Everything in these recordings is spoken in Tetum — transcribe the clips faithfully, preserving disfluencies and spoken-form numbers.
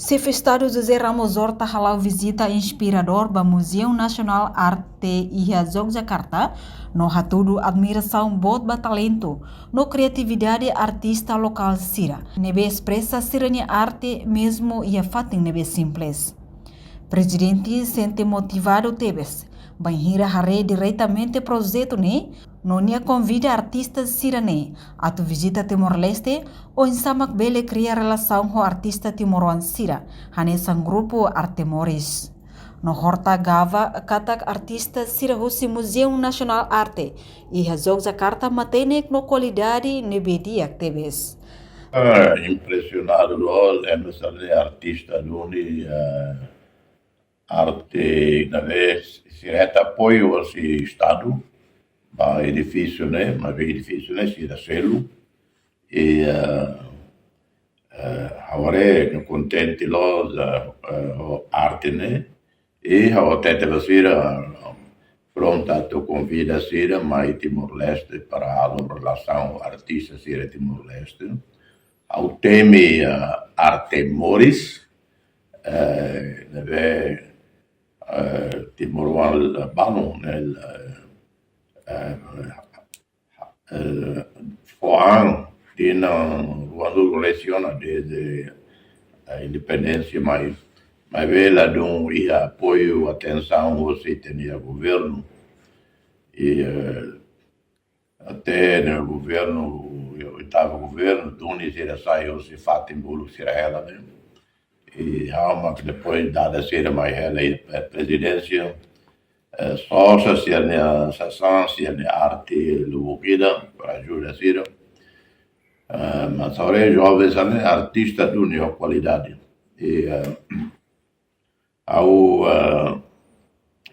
Xefe Estadu José Ramos Horta hala'o vizita inspiradór ba Muzeu Nasionál Arte iha Yogyakarta, no hatudu admirasaun boot ba talentu no kriatividade artista lokál sira, ne'ebé espresa sira-nia arte mezmu iha fatin ne'ebé simples. Prezidente sente motivadu tebes bainhira haree diretamente projetu ne'e, no nia konvida artista sira-ne'e atu vizita Timor-Leste, oinsá mak bele kria relasaun ho artista timoroan sira, hanesan grupu Arte Moris. No Horta gaba katak artista sira husi Muzeu Nasionál Arte iha Yogyakarta matenek no kualidade ne'ebé di'ak tebes. Ah, impresionadu loos, ema sira-ne'e artista duni, ah, arte ne'ebé sira hetan apoiu husi Estadu ba edifísiu ne'e, maibé edifísiu ne'e sira selu. I, eh, eh, ha'u haree kontente loos, eh, eh, ho arte ne'e. I ha'u hatete ba sira, prontu atu konvida sira mai Timor-Leste para halo relasaun ho artista sira Timor-Leste. Ha'u temi, eh, Arte Moris, eh, ne'ebé, eh, timoroan, eh, balun, ne'e, eh, eh, eh, fó an tinan ruanulu-resin-ona desde, eh, independénsia, mai, maibé ladún iha apoiu, atensaun husi ita-nia governu. I, eh, até ne'e governu, oitavu governu, duni sira sai husi fatin bolu sira hela ne'e. I ha'u mak depois dada sira mai hela iha pre-, prezidénsia, eh, sosa sira-nia sasán, sira-nia arte lubuk ida para ajuda sira. Eh, mas agora joven sira-ne'e artista duni ho kualidade. I, eh, ha'u, eh,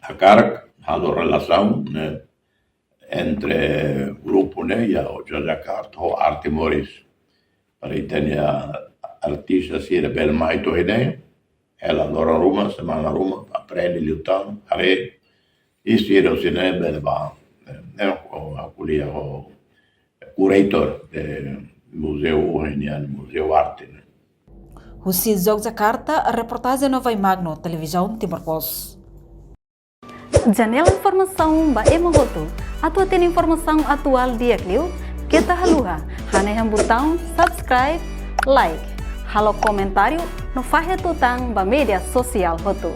hakarak halo relasaun ne'e entre grupu ne'e iha Yogyakarta ho Arte Moris. Para ita-nia artista sira bele mai to'o iha ne'e, hela loron ruma, semana ruma, aprende liután, haree, i sira husi ne'e bele bá, eh, ne'e, ho, ho ko'alia ho curator de muzeu, ohin nian Muzeu Arte ne'e. Husi Yogyakarta, reportajen Novai Magno, Televizaun Timor Post. Janela informasaun ba ema hotu. Atu hatene informasaun atuál di'ak liu, keta haluha hanehan butaun subscribe, like, halo komentáriu no fahe tutan ba média sosiál hotu.